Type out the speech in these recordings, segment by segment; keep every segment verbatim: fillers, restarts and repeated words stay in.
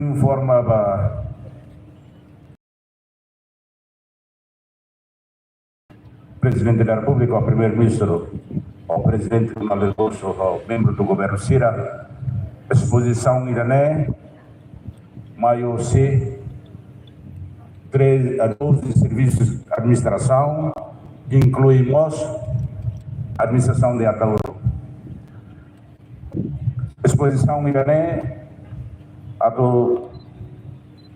informa ba Prezidente da Repúblika, Primeiru-Ministru, Prezidente Tribunál de Rekursu, membru do governu sira, espozisaun ida-ne'e mai husi treze, a doze servisus administrasaun, inklui mós administrasaun de Ataúro. Espozisaun ida-ne'e atu,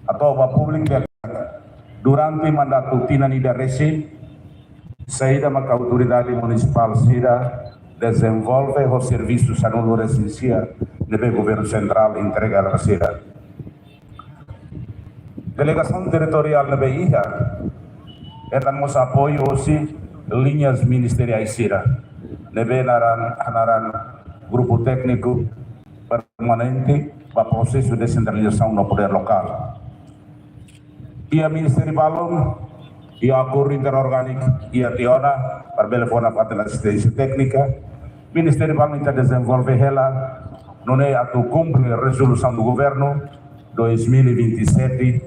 atu ba públiku durante mandatu tinan ida resin, saida maka autoridade munisipál sira dezenvolve ho servisu sanulu resin sia ne'ebé governu sentrál entrega ba sira. Delegasaun territoriál ne'ebé iha, hetan mós apoiu husi liñas ministeriais sira, ne'ebé naran, naran grupu tékniku permanente ba prosesu desentralizasaun no podér lokál. Iha ministériu balun, iha akordu interorgániku iha tiha ona, para bele fó nafatin asisténsia téknika. Ministériu balun ita dezenvolve hela, nune'e atu kumpre rezolusaun do governu dois mil e vinte e sete,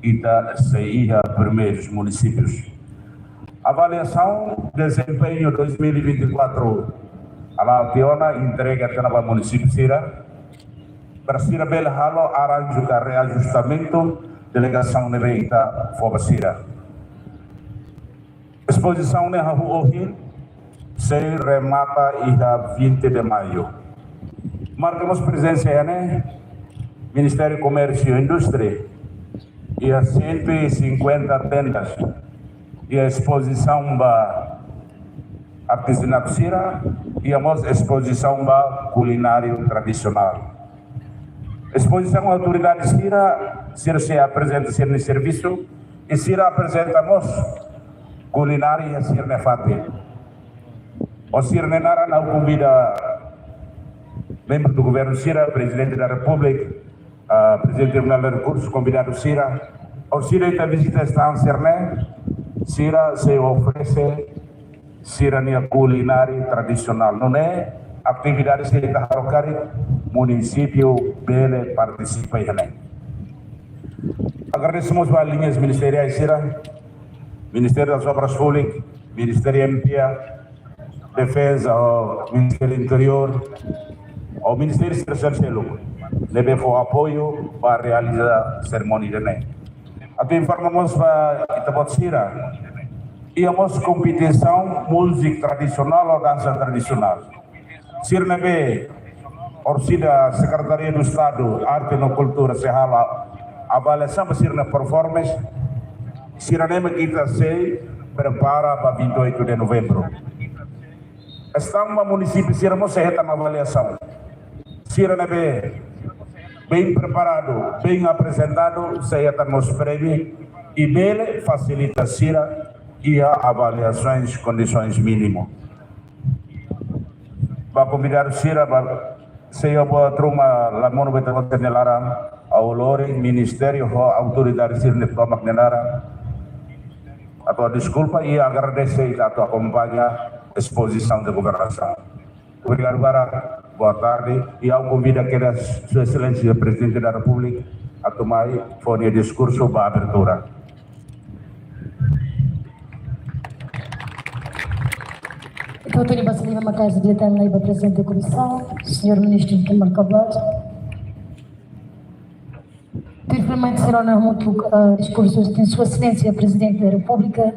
ita sei iha primeirus munisípius. Avaliasaun dezempeñu dois mil e vinte e quatro hala'o tiha ona, entrega tiha ona ba munisípiu sira, para sira bele halo arranju ka reajustamentu delegasaun ne'ebé ita fó ba sira. Espozisaun ne'e hahú ohin, sei remata iha vinte de maio. Marka mós prezensa iha ne'e Ministériu Komérsiu i Indústria, iha cento e cinquenta tendas, iha espozisaun ba artezanatu sira, iha mós espozisaun ba kulináriu tradisionál. Espozisaun autoridade sira, sira sei aprezenta sira-nia servisu, i sira aprezenta mós kulinária sira-nia fatin. Ho sira-nia naran ha'u konvida membru do governu sira, Prezidente da Repúblika, ah, Prezidente Tribunál de Rekursu, konvidadu sira, ho sira ita vizita stand sira-ne'e, sira sei oferese sira-nia kulinária tradisionál. Nune'e atividade sira ita halo karik munisípiu bele partisipa iha ne'e. Agradese mós ba liñas ministeriais sira, Ministério das Obras Públicas, Ministériu M P A, Defeza, ho Ministériu Interiór, ho ministériu sira seluk ne'ebé fó apoiu ba realiza serimónia ida-ne'e. Atu informa mós ba ita-boot sira, iha mós kompetisaun múzika tradisionál ho dansa tradisionál. Sira ne'ebé orsida Sekretaria do Estadu Arte no Kultura sei halo avaliasaun ba sira-nia performance, sira-ne'e mak ita sei prepara ba vinte e oito de novembro. Stand ba munisípiu sira mós sei hetan avaliasaun. Sira ne'ebé bem preparadu, bem aprezentadu, sei hetan mós prémiu i bele fasilita sira iha avaliasaun kondisaun mínimu. Ba konvidadu sira, ba sei iha buat ruma la monu ba ita-boot sira-nia laran, ha'u lori ministériu ho autoridade sira-nia tomak nia laran atu deskulpa i agradese ita atu akompaña espozisaun de governasaun. Obrigadu barak, boa tarde, i ha'u konvida kedas Sua Exelénsia Prezidente da Repúblika atu mai fó nia diskursu ba abertura. Entaun, tuir ne'e, basa liman maka'as ita lee ba Prezidente Komisaun, Señór Ministru Kimber Kablat. Tuir fila mai sira-nia hamutuk, ah, diskursu husi Sua Exelénsia Prezidente da Repúblika,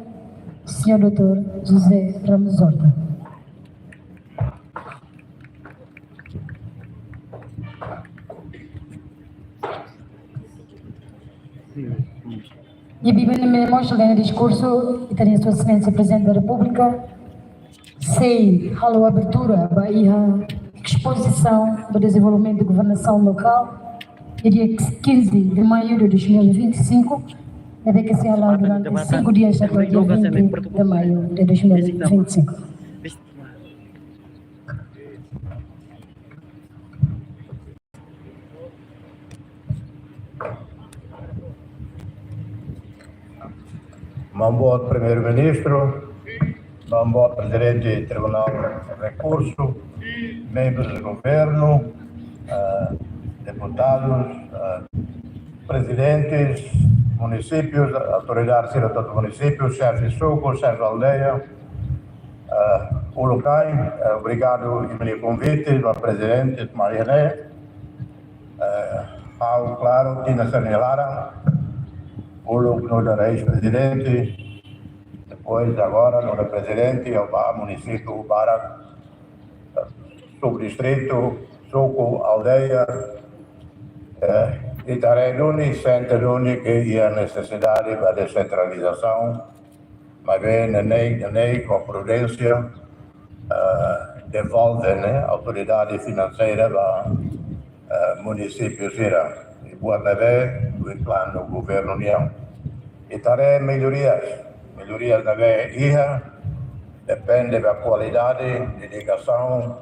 Señór doutór José Ramos Horta. Iha biban ne'e mós, liña diskursu ita-nia Sua Exelénsia Prezidente da Repúblika sei halo abertura ba iha espozisaun ba dezenvolvimentu governasaun lokál, iha dia quinze de maio de dois mil e vinte e cinco, ne'ebé ke sei hala'o durante cinco dias, até dia vinte de maio de dois mil e vinte e cinco. Maun-boot Primeiru-Ministru, maun-boot Prezidente Tribunál Rekursu, membrus do governu, ah, deputadus, ah, Prezidentes munisípius, autoridades sira hotu munisípiu, xefe suku, xefe aldeia, eh, uluk nanain, eh, obrigadu iha konvite ba prezidente Maria Ne'e. Eh, ha'u klaru, tinan sira nia laran, uluk nu'udar eis-prezidente, depois agora nu'udar prezidente, ha'u bá munisípiu barak, subdistritu, suku, aldeia, eh, ita haree duni, sente duni ke iha nesesidade ba desentralizasaun, maibé neineik, neineik ho prudénsia, eh, devolve, ne'e, autoridade finanseira ba, eh, munisípiu sira. I buat ne'ebé, tuir planu governu nian. Ita haree mellorias, mellorias ne'ebé iha, depende da kualidade, dedikasaun,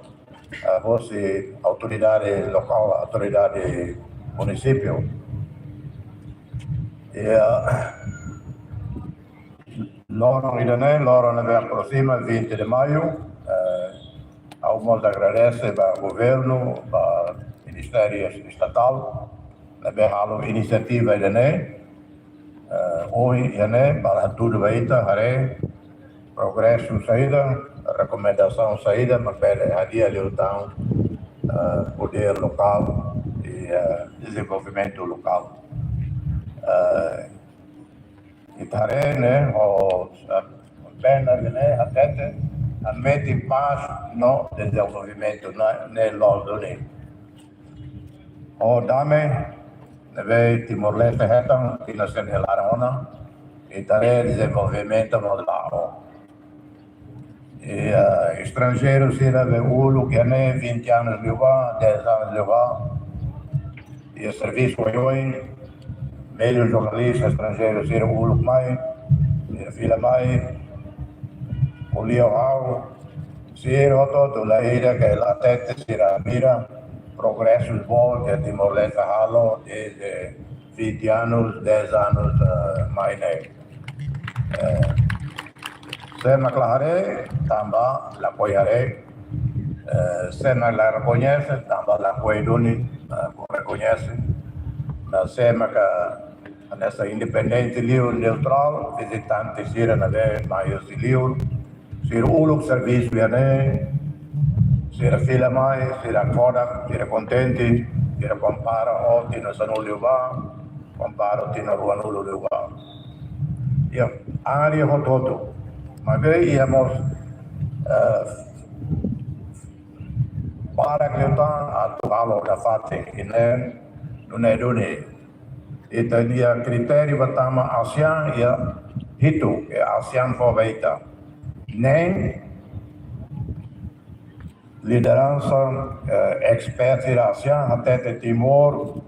eh, hosi autoridade lokál, autoridade munisípiu. I, eh, loron ida-ne'e, loron ne'ebé aproxima, vinte de maio, eh, ha'u mós agradese ba governu, ba ministériu estatál, ne'ebé halo inisiativa ida-ne'e, eh, ohin iha ne'e, para hatudu ba ita, haree progresu saida, rekomendasaun saida, mak bele hadi'a liután, eh, podér lokál i, eh, dezenvolvimentu lokál. Eh, ita haree ne'e, ho, eh, pena ne'e, hatete, hametin pás no dezenvolvimentu ne'e, ne'e loos duni. Ho dame ne'ebé Timor-Leste hetan, tinan sira nia laran ona, ita haree dezenvolvimentu mós la'o. I, ah, estranjeiru sira ne'ebé uluk iha ne'e vinte anos liubá, dez anos liubá, iha servisu oioin, meius jornalista estranjeiru sira uluk mai, sira fila mai, ko'alia ho ha'u, sira hotu-hotu la ida ke la hatete, sira mira progresu boot ke Timor-Leste halo dezde vinte anos, dez anos, eh, mai ne'e. Eh, sé mak la haree, tanba lakohi haree. Eh, sé mak la rekoñese, tanba lakohi duni, eh, rekoñese. No sé mak hanesan independente liu, neutrál, vizitante sira ne'ebé mai husi liur. Sira uluk servisu iha ne'e, sira fila mai, sira kodak, sira kontente, sira kompara ho tinan sanulu liubá, kompara ho tinan ruanulu liubá. Iha área hotu-hotu. Maibé iha mós, eh, barak liután atu halo nafatin, i ne'e, nune'e duni. Ita-nia kritériu ba tama ASEAN iha hitu, ke ASEAN fó ba ita. Neen, lideransa, eh, expert sira ASEAN hatete Timor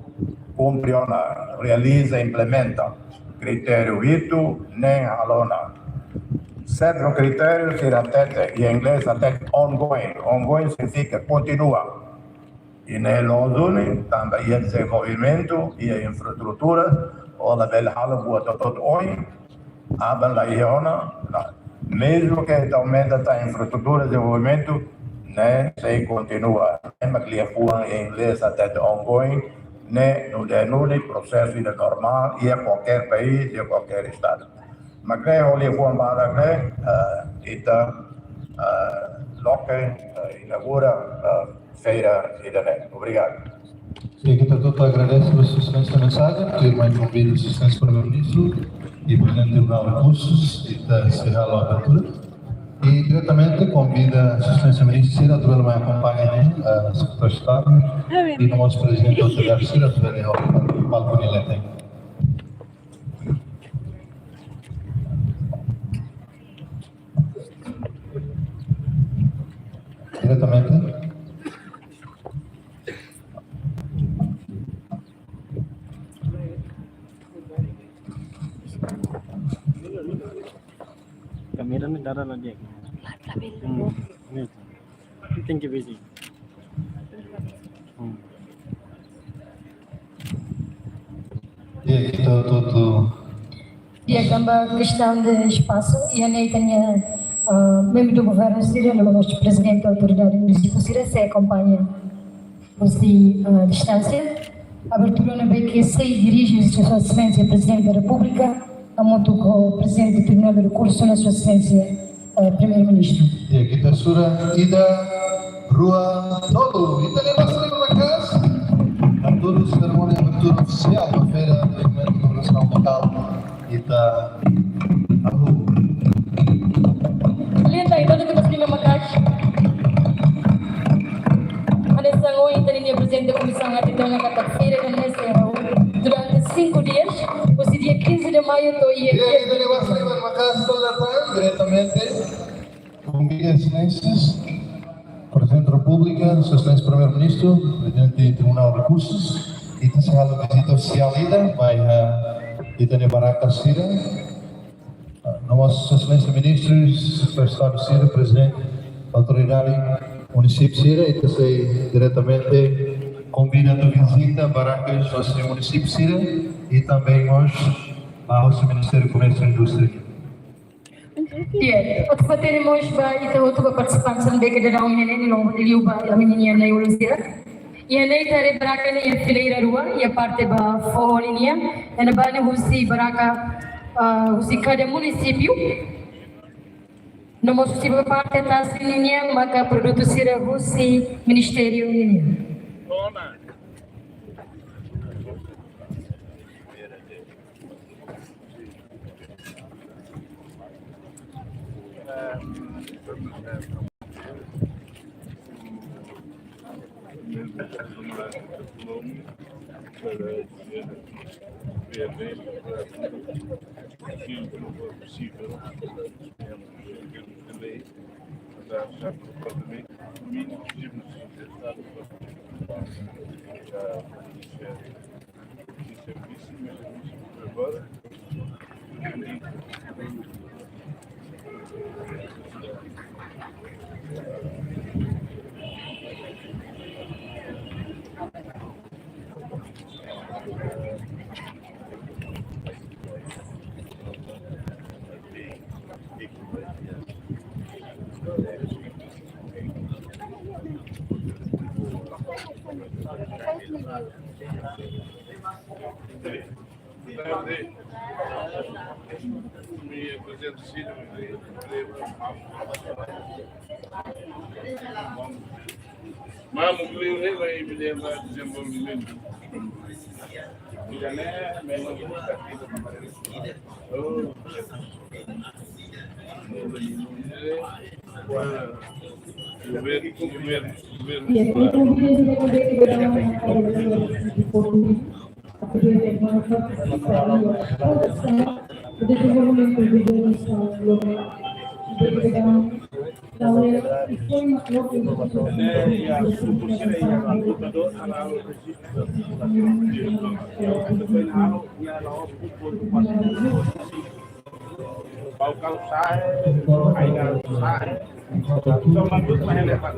kumpre ona, realiza, implementa. Kritériu hitu, neen halo ona. Sétimu kritériu sira hatete, iha inglés hatete ongoing. Ongoing signifika kontinua. I ne'e loos duni, tanba iha dezenvolvimentu, iha infraestrutura, ó labele halo buat hotu-hotu oin, aban la iha ona, lae. Mezmu ke ita aumenta tan infraestrutura, dezenvolvimentu, ne'e sei kontinua. Ne'e mak liafuan iha inglés hatete ongoing, ne'e nune'e duni, prosesu ida normál, iha kualkér país, iha kualkér estadu. Mak ne'e ho liafuan badak ne'e, eh, ita, eh, loke, eh, inaugura, eh, feira ida-ne'e. Obrigadu. Ita hotu-hotu agradese ba Sua Exelénsia nia mensajen, tuirmai konvida Sua Exelénsia Primeiru-Ministru i Prezidente Tribunál Rekursus, ita sei halo abertura. I diretamente konvida Sua Exelénsia Ministru sira atu bele mai akompaña, eh, Sekretáriu Estadu i nomós Prezidente Autoridade sira atu bele iha palku nia leten. Diretamente. Kamera ne'e dada la di'ak. Hmm, ne'e. Tem que ver, sim. Hmm. Di'ak, ita hotu-hotu. Di'ak, tanba kestaun de espasu, iha ne'e ita-nia, ah, membru governu sira, no mós prezidente autoridade munisípiu sira sei akompaña husi, ah, distánsia. Abertura ne'ebé ke sei dirije Sua Exelénsia Prezidente da Repúblika, hamutuk ho Prezidente Tribunál de Rekursu, Sua Exelénsia, eh, Primeiru-Ministru. Ya, ita sura ida, rua, tolu. Ita-nia basa liman maka'as. Hatudu serimónia abertura ofisiál ba Feira de Dokumentu Internasionál Lokál. Ita hahú. Liu ita, ita-nia basa liman maka'as. Hanesan ohin ita-nia Prezidente Komisaun hateten ona katak feira ne'e sei hahú durante cinco dias, husi dia quinze de maio to'o iha dia, ita-nia basa liman maka'as to'o ida tan diretamente. Konvida Sua Exelénsia Prezidente da Repúblika, Sua Exelénsia Primeiru-Ministru, Prezidente Tribunál Rekursu, ita sei halo vizita ofisiál ida ba iha ita-nia barraca sira. No mós Sua Exelénsia Ministru, Sekretáriu Estadu sira, Prezidente Autoridade Munisípiu sira, ita sei diretamente konvida atu vizita barraca husi munisípiu sira, i também mós ba husi Ministériu Komérsiu i Indústria. Ya, atu fó-hatene mós ba ita hotu, ba partisipante ne'ebé ke daudaun iha ne'e, no liuliu ba ami-nia na'i-ulun sira. Iha ne'e ita haree barraca ne'e iha fileira rua, iha parte ba foho ninian, iha ne'ebá ne'e husi barraca, ah, husi kada munisípiu. No mós husi parte tasi ninian maka produtu sira husi ministériu ninian. Mamu beliau ni mai beli apa dezenvolvimentu. Tidak ada memang kita. Oh. Governu, governu, governu. Ya, eu convido a gente a ver que vai dar uma o desenvolvimento do governo. Baucau sa'e, Aina sa'e. Só mandou para ele, para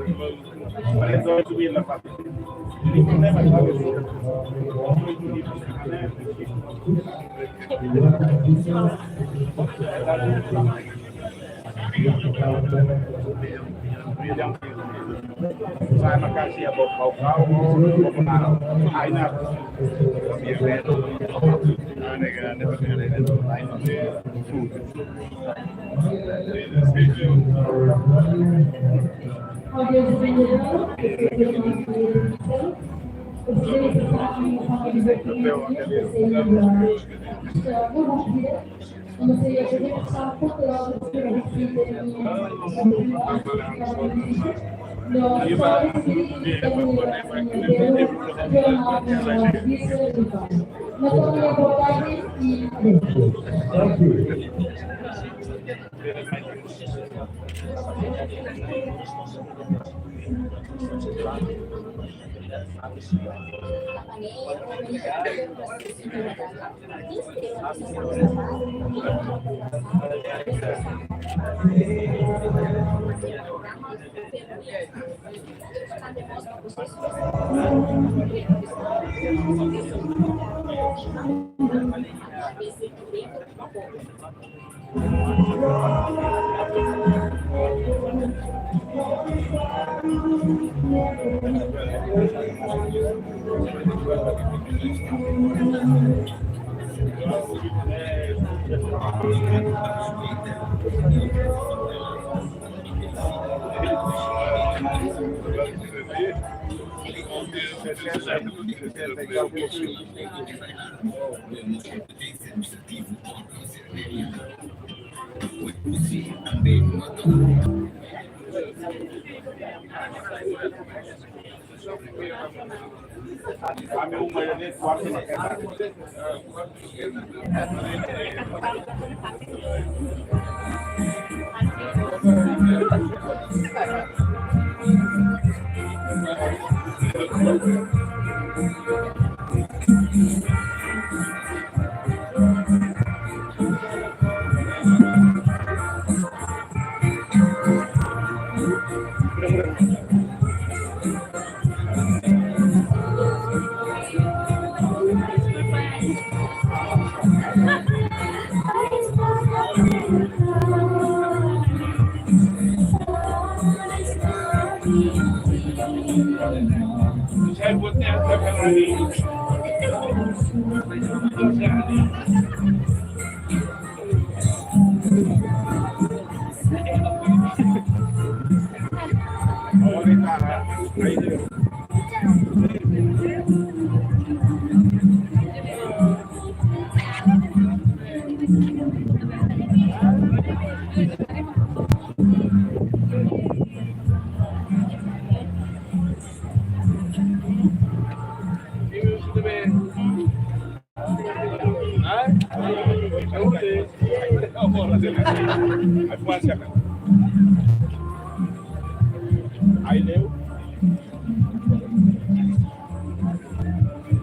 ele dois mil lá para. Ele não leva para ele. Sa'e maka'as iha Baucau, Baucau, Aina.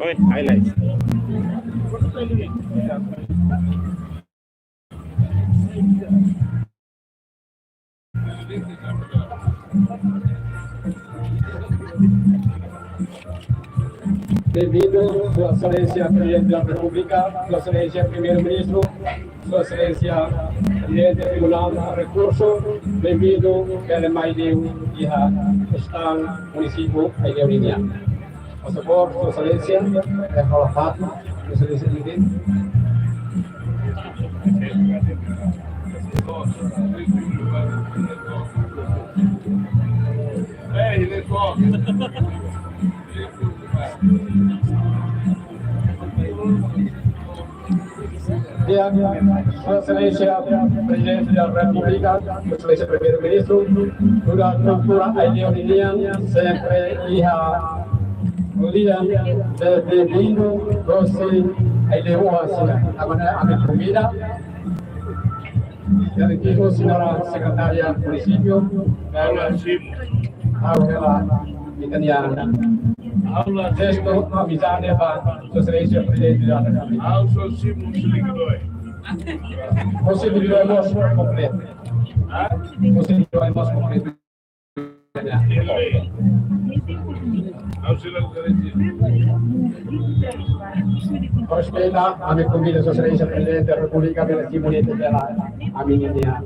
Oi, highlight. Benvindu, Sua Exelénsia Prezidente da Repúblika, Sua Exelénsia Primeiru-Ministru, Sua Exelénsia Prezidente Tribunál Rekursu, benvindu bele mai liu iha stand munisípiu Aileu ninian. Por favor, Sua Exelénsia, eh, kalau Fátima, Sua Exelénsia izin. Di'ak, Sua Exelénsia Prezidente da Repúblika, Sua Exelénsia Primeiru-Ministru, nu'udar kultura Aileu ninian sempre iha lian de benvindu dosi Aileu Oasi. Agora ami konvida Exelentísima Señora Secretária Munisípiu, Paula Sim. Ha'u hela ita-nia jestu amizade ba Sua Exelénsia Prezidente da Repúblika. Ha'u só simu, só liga dois. Só liga dois mós kompletu. Hã? Só liga dois mós kompletu. Ele. Ha'u sila liga dois. Respeita, ami konvida Sua Exelénsia Prezidente da Repúblika, bele simu ita-nia, ami-nia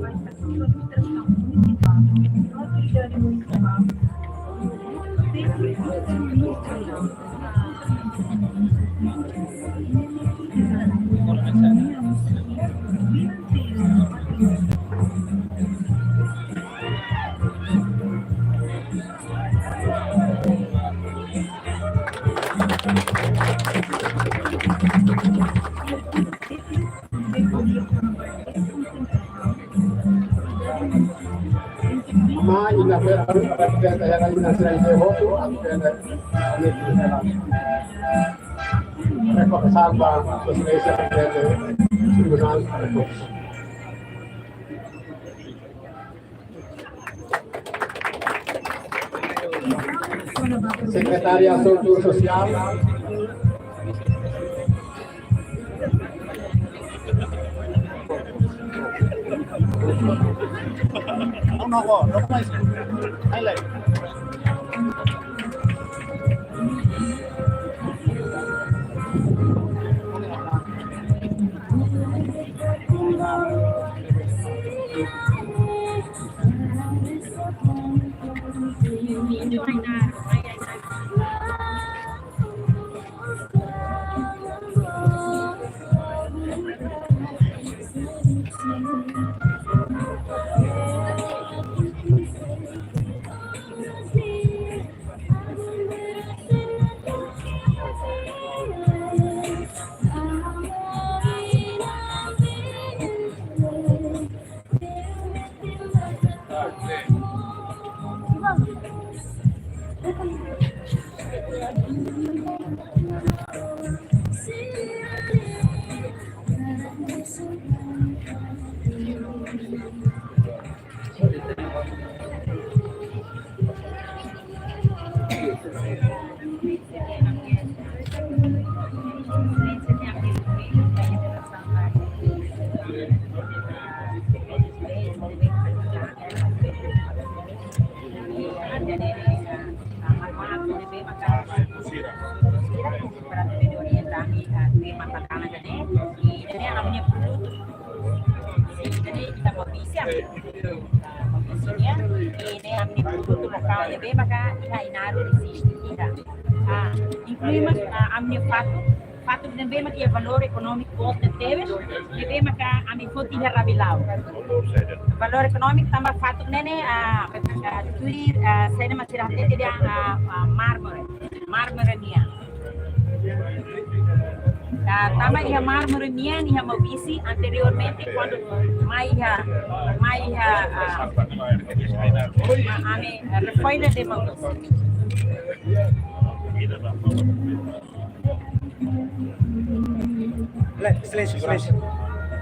Mai ina fera, ina fera, ina fera, ina fera. Rekompensá ba Sua Exelénsia Prezidente Tribunál Rekursu. Sekretária Asuntu Sosiál. Não, não, não, não mais. Highlight. Maubisse nian, i ne'e ami-nia produtu lokál ne'ebé maka iha Ainaro resiste, iha. Ah, inklui mós, ah, ami-nia fatuk, fatuk ne'ebé maka iha valór ekonómiku boot tebes, ne'ebé maka ami foti iha Rabilau. Valór ekonómiku tanba fatuk ne'e ne'e, ah, ah, tuir, ah, saida mak sira hatete dehan, ah, ah, mármore, mármore nian. Ah, tanba iha mármore nian, iha Maubisse, anteriormente, kuandu mai iha, mai iha, ah, ma-, ami, ah, refina de Maubisse. Silêncio, silêncio.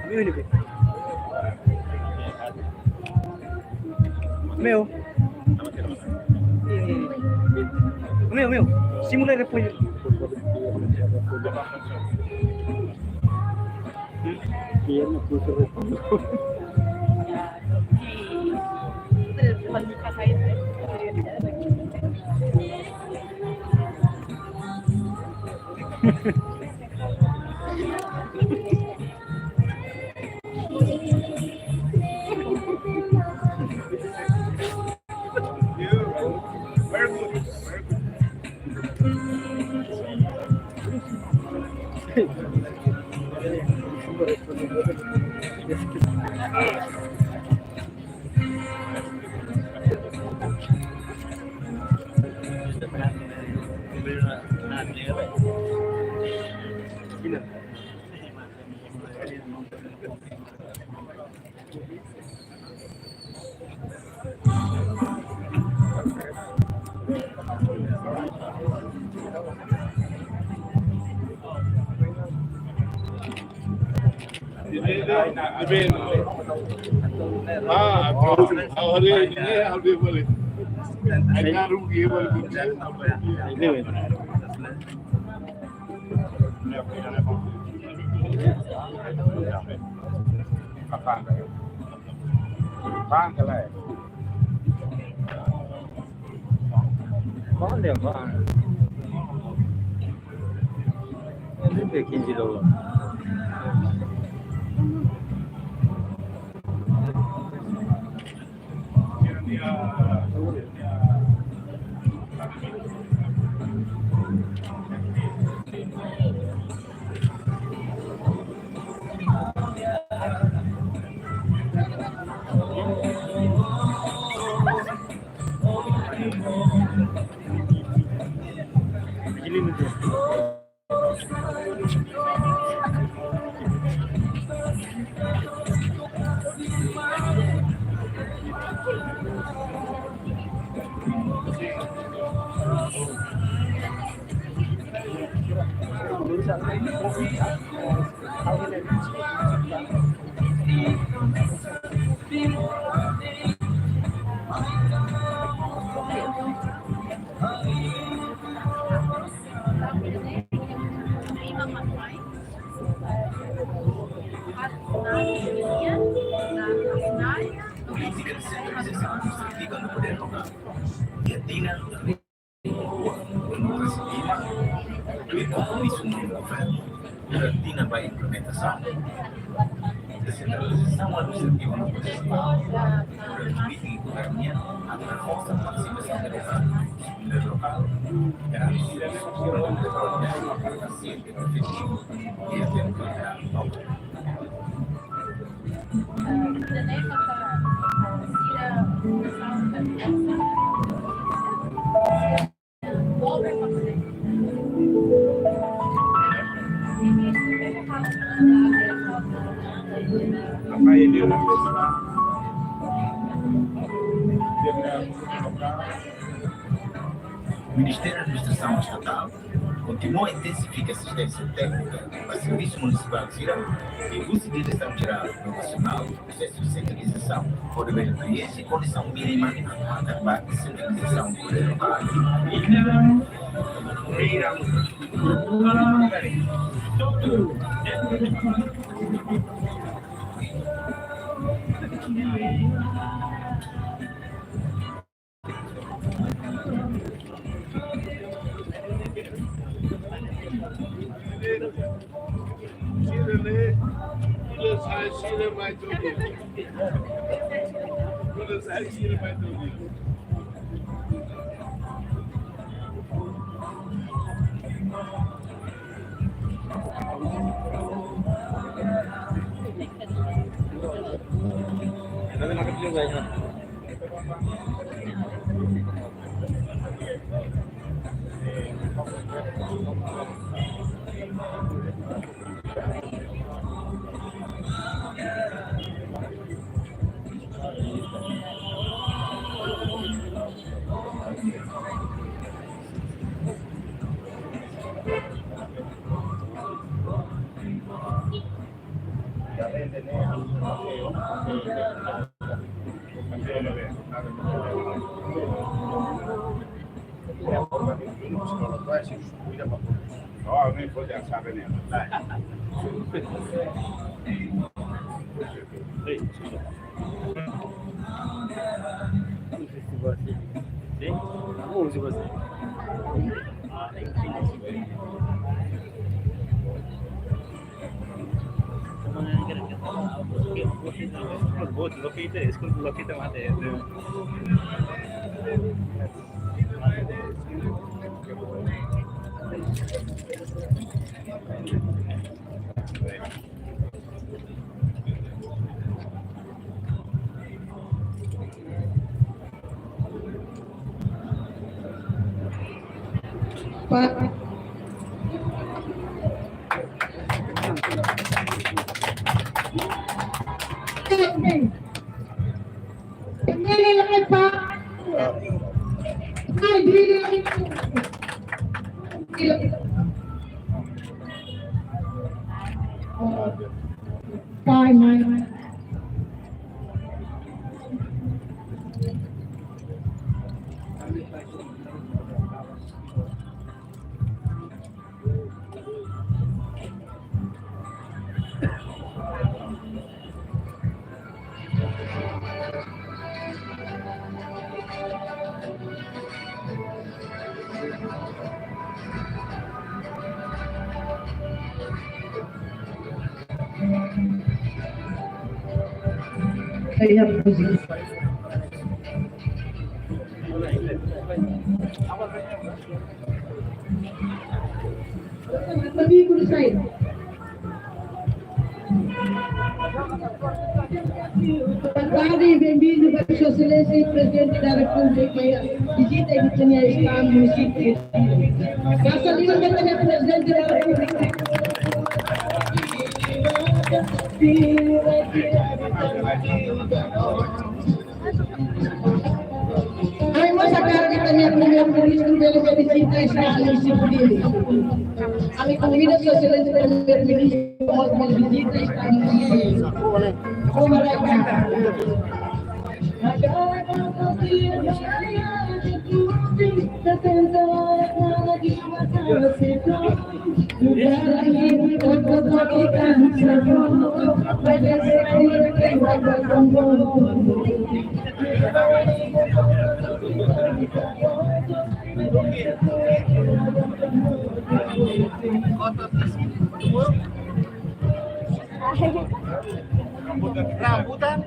Meu, meu. Meu, meu. Simula repollo. Polítika desentralizasaun administrativa no podér lokál. Iha tinan rua, rua rua-resin-lima, inklui kompromisu no governu durante tinan ba implementasaun. Desentralizasaun administrativa no podér lokál. Durante polítika governu nian atu reforsa partisipasaun demokratika poder lokál, garante servisu públiku de kualidade, efiziente, efetivu i atempu. Ministériu Administrasaun Estatál kontinua intensifika asisténsia téknika ba servisu munisipál sira, i husi Diresaun Jerál Nasionál, prosesu desentralizasaun hodi bele prienxe kondisaun mínima atu hakat ba desentralizasaun podér lokál. School located, school located mate. Pak. Pai, mãe. Boa tarde e bem-vindo para Sua Excelência Presidente da República. Vizita iha ita-nia estadu munisípiu. Pasa liman ba ita-nia Prezidente da Repúblika. Ami mós hakarak ita-nia Primeiru-Ministru bele vizita estadu munisípiu Dili. Ami konvida Sua Excelência Primeiru-Ministru mós bele vizita estadu munisípiu Dili. Obrigadu. Rambutan.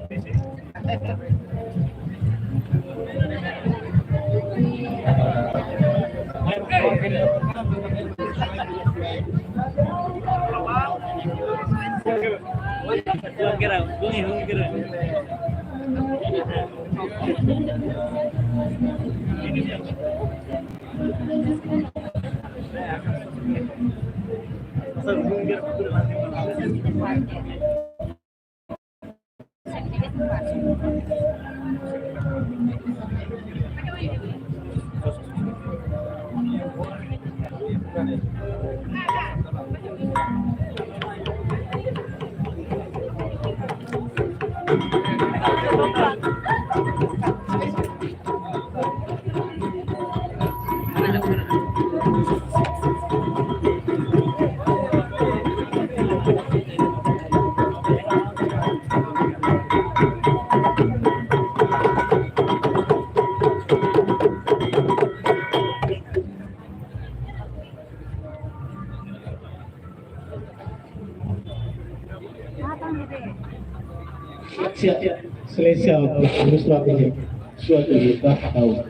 Exelénsia, Exelénsia, Ministru Atendimentu, sua dignidade,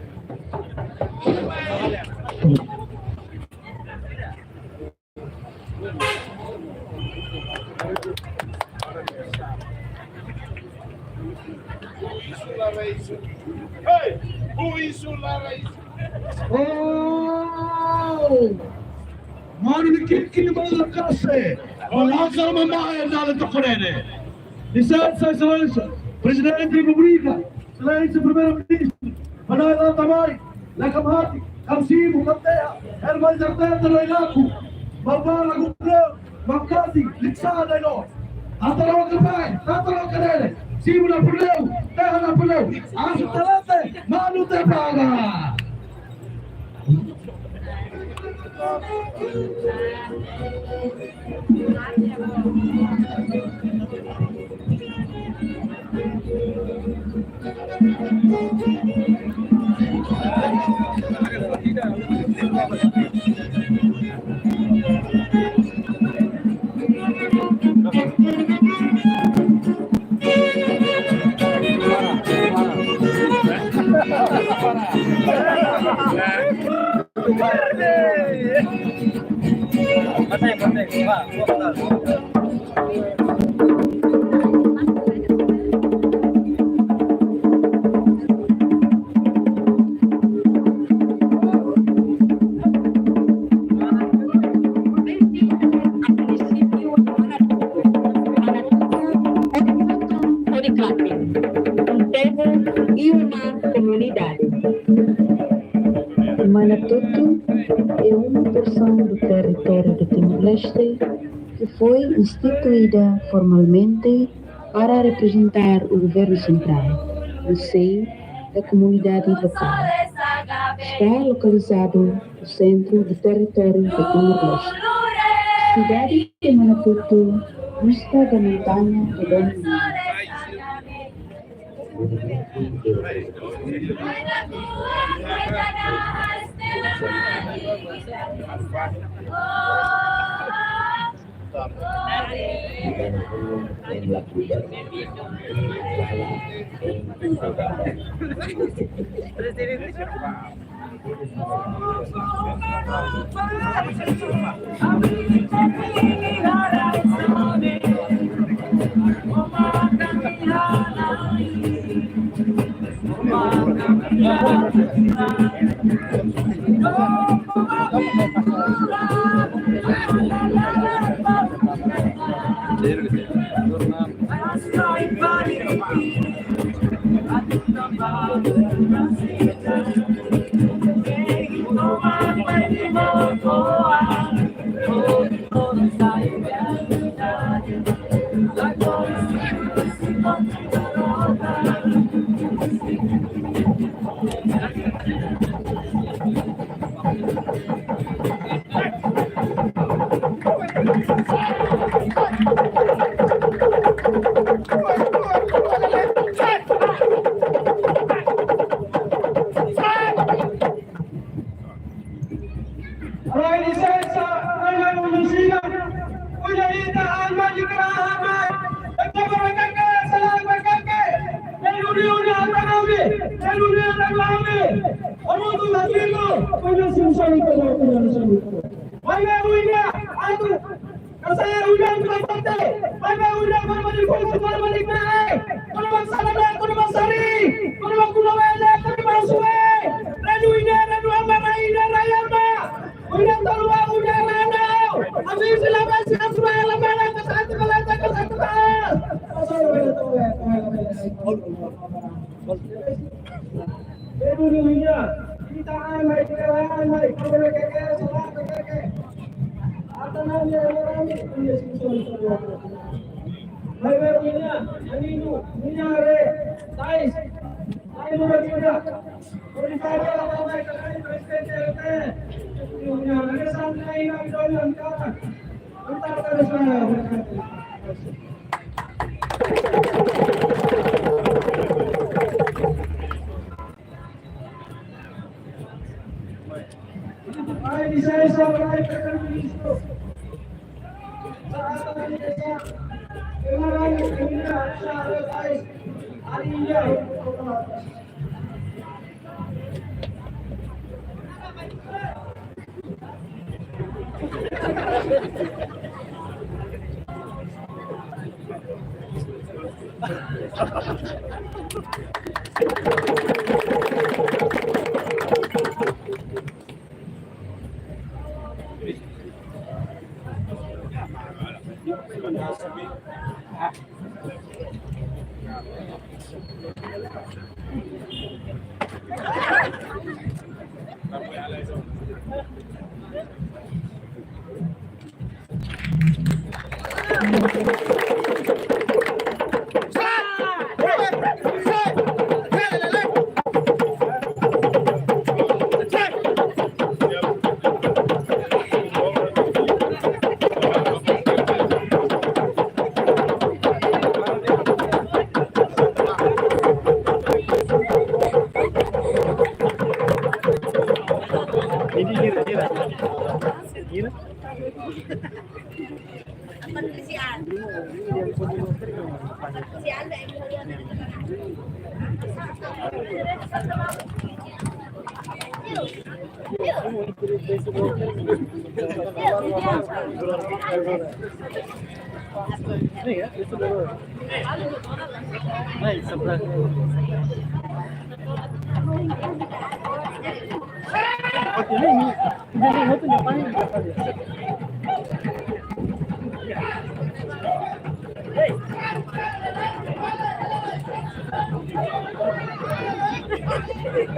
Oh! Manu ni kiki bala kase. Balansa mama ya dale tokorene. Lisensa, Exelénsia, Prezidente da Repúblika, Exelénsia Primeiro-Ministro, Manuel Antamai, Lakamati, Kamsimu, Katea, Herman Zarteta, Loilaku, Barbara Gumbreu, Makati, Liksada, no. Ataro Kapai, Ataro Karere, Simu na Puleu, Terra na Puleu, Asu Talete, Manu Tepaga. Enterru e uma comunidade. Manatutu é uma porção do território de Timor-Leste que foi instituída formalmente para representar o governo central no seio da comunidade local. Está localizado no centro do território de Timor-Leste. Cidade de Manatutu, vista da montanha de Dom Miguel. Rai lisensa, rai rai undusina. Uida ita alma di kerahaman. Ita berkeke, salah berkeke. Dari dunia udah apa kau ni? Dari dunia udah kau ni. Kamu tu lagi tu. Punya susah itu, punya susah itu. Mai be uida, atu. Kasaya uida tu kapate. Mai be uida, para mani pun, para mani kena. Para bangsa lada, para bangsa ri. Para bangsa lada, para bangsa ri. Renu ida, renu ama, rai ida, rai ama. Uida tolua, uida rana. Ami sila basi asma, la mana, kasatu, kalata, kasatu, kasatu. Ibu dulunya, kita amai, kita amai, kau boleh keke, salah keke. Apa namanya orang ini? Iya, susah, susah. Mai be uida, aninu, uida re, tais. Ai, uida, uida. Uida, uida, uida, uida, uida, uida, uida, uida, uida, uida, uida, uida, uida, uida, Ai, bisa, bisa, bisa, bisa. Saat ini, bisa. Terima kasih,